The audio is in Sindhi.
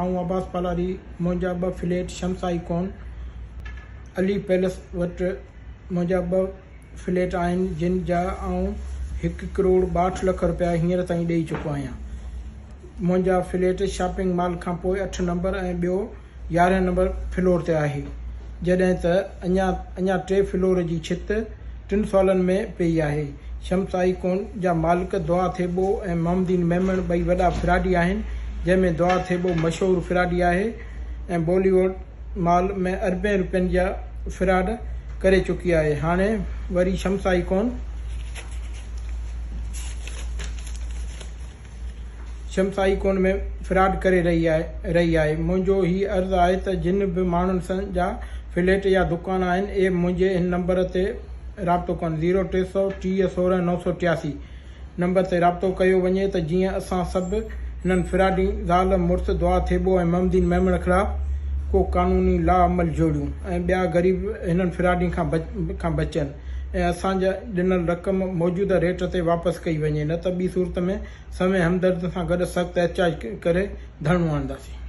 آئون عباس پالاري منهنجا ٻه flat Shams icon Ali palace وٽ منهنجا ٻه فليٽ آهن جن جا آئون هڪ ڪروڙ 62 لک رپيا هينئر تائين ڏئي چڪو آهيان. منهنجا فليٽ شاپنگ مال کان پوء اٺ نمبر ۽ ٻيو 11 نمبر فلور تي آهي. جڏهن ته اڃا اڃا ٽي فلور جي ڇت ٽن سالن ۾ پئي آهي. شمس آئيڪون جا مالڪ دعا ٿيٻو ۽ محمدين ميمڻ ٻئي وڏا فراڊي آهن جنهن ۾ دعا ٿيٻو مشهور فراڊي آهي ۽ بوليووڊ مال ۾ اربين روپين جا فراڊ ڪري چڪي آهي هاڻي وري Shams icon Shams icon ۾ fraud ڪري رهي آهي رهي آهي منهنجو هي عرض آهي ته جن به ماڻهن سان جا فليٽ يا دڪان آهن اهي منهنجي هن نمبر تي رابطو ڪن زيرو 330 16 983 نمبر تي رابطو ڪيو وڃي ته جيئن اسان سڀ هنن فراڊي زال مڙس دعا ٿيٻو ۽ محمدين ميمڻ خلاف ڪو قانوني لا عمل جوڙيون ۽ ٻيا غريب هنن فراڊين کان بچن ۽ اسان جا ڏنل رقم موجوده ريٽ تي واپس ڪئي وڃي نه ته ٻي صورت ۾ سوين همدردن سان گڏ سخت احتجاج ڪري ڌرڻو هڻنداسين.